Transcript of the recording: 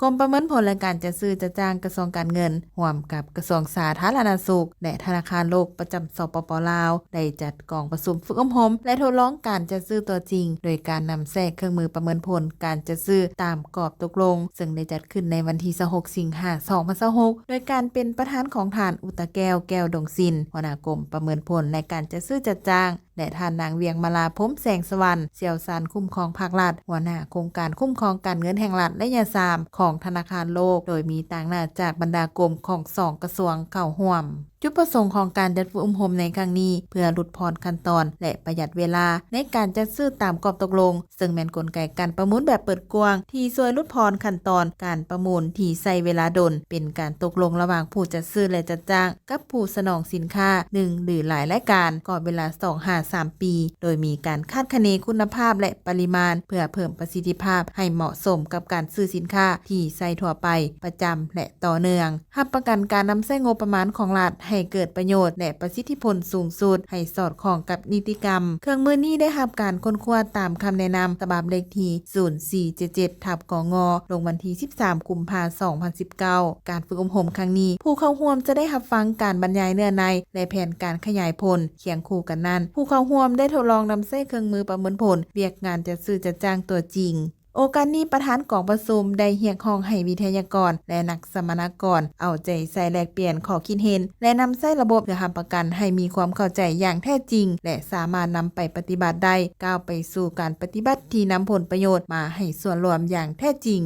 ກົມປະເມີນຜົນ ແລະ ການຈັດຊື້ຈັດຈ້າງ ກະຊວງການເງິນ ຮ່ວມກັບກະຊວງສາທາລະນະສຸກ ແລະ ທະນາຄານໂລກປະຈຳ ສປປ ລາວ ໄດ້ຈັດກອງປະຊຸມຝຶກອົບຮົມ ແລະ ທົດລອງການຈັດຊື້ຕົວຈິງ ໂດຍການນຳໃຊ້ເຄື່ອງມືປະເມີນຜົນການຈັດຊື້ຕາມກອບຕົກລົງ, ເຊິ່ງໄດ້ຈັດຂຶ້ນໃນວັນທີຊາວຫົກ ສິງຫາ ສອງພັນຊາວຫົກ ໂດຍການເປັນປະທານຂອງທ່ານ ອຸດຕະແກ້ວ ແກ້ວດົງສິນ ຫົວໜ້າກົມປະເມີນຜົນ ແລະ ການຈັດຊື້ຈັດຈ້າງ ແລະ ທ່ານນາງ ວຽງມາລາ ພົມແສງສະຫວັນ ຊ່ຽວຊານຄຸ້ມຄອງພາກລັດ ຫົວໜ້າໂຄງການຄຸ້ມຄອງການເງິນແຫ່ງລັດໄລຍະສາມຂອງທະນາຄານໂລກ, ໂດຍມີຕາງໜ້າຈາກບັນດາກົມຂອງສອງກະຊວງເຂົ້າຮ່ວມ. ຈຸດປະສົງຂອງການຈັດຝຶກອົບຮົມໃນຄັ້ງນີ້ ເພື່ອຫຼຸດຜ່ອນຂັ້ນຕອນ ແລະ ປະຢັດເວລາໃນການຈັດຊື້ຕາມກອບຕົກລົງ, ເຊິ່ງແມ່ນກົນໄກການປະມູນແບບເປີດກວ້າງ ທີ່ຊ່ວຍຫຼຸດຜ່ອນຂັ້ນຕອນການປະມູນທີ່ໃຊ້ເວລາດົນ, ເປັນການຕົກລົງລະຫວ່າງຜູ້ຈັດຊື້ ແລະ ຈັດຈ້າງ ກັບຜູ້ສະໜອງສິນຄ້າໜຶ່ງ ຫຼື ຫຼາຍລາຍການ ກອບເວລາສອງຫາສາມປີ, ໂດຍມີການຄາດຄະເນຄຸນນະພາບ ແລະ ປະລິມານ ເພື່ອເພີ່ມປະສິດທິພາບໃຫ້ເໝາະສົມກັບການຊື້ສິນຄ້າທີ່ໃຊ້ທົ່ວໄປ, ປະຈຳ ແລະ ຕໍ່ເນື່ອງ. ຮັບປະກັນການນຳໃຊ້ງົບປະມານຂອງລັດໃຫ້ເກີດປະໂຫຍດ ແລະ ປະສິດທິຜົນສູງສຸດ ໃຫ້ສອດຄ່ອງກັບນິຕິກຳ. ເຄື່ອງມືນີ້ໄດ້ຮັບການຄົ້ນຄວ້າຕາມຄຳແນະນຳສະບັບເລກທີສູນສີ່ເຈັດເຈັດ ທັບ ກງ ລົງວັນທີສິບສາມ ກຸມພາ ສອງພັນສິບເກົ້າ. ການຝຶກອົບຮົມຄັ້ງນີ້ ຜູ້ເຂົ້າຮ່ວມຈະໄດ້ຮັບຟັງການບັນຍາຍເນື້ອໃນ ແລະ ແຜນການຂະຫຍາຍຜົນ. ຄຽງຄູ່ກັນນັ້ນ, ຜູ້ເຂົ້າຮ່ວມໄດ້ທົດລອງນຳໃຊ້ເຄື່ອງມືປະເມີນຜົນວຽກງານຈັດຊື້ຈັດຈ້າງຕົວຈິງ. ໂອກາດນີ້, ປະທານກອງປະຊຸມໄດ້ຮຽກຮ້ອງໃຫ້ວິທະຍາກອນ ແລະ ນັກສຳມະນາກອນເອົາໃຈໃສ່ແລກປ່ຽນຂໍ້ຄິດເຫັນ ແລະ ນຳໃຊ້ລະບົບເພື່ອຮັບປະກັນໃຫ້ມີຄວາມເຂົ້າໃຈຢ່າງແທ້ຈິງ ແລະ ສາມາດນຳໄປປະຕິບັດໄດ້, ກ້າວໄປສູ່ການປະຕິບັດທີ່ນຳຜົນປະໂຫຍດມາໃຫ້ສ່ວນລວມຢ່າງແທ້ຈິງ.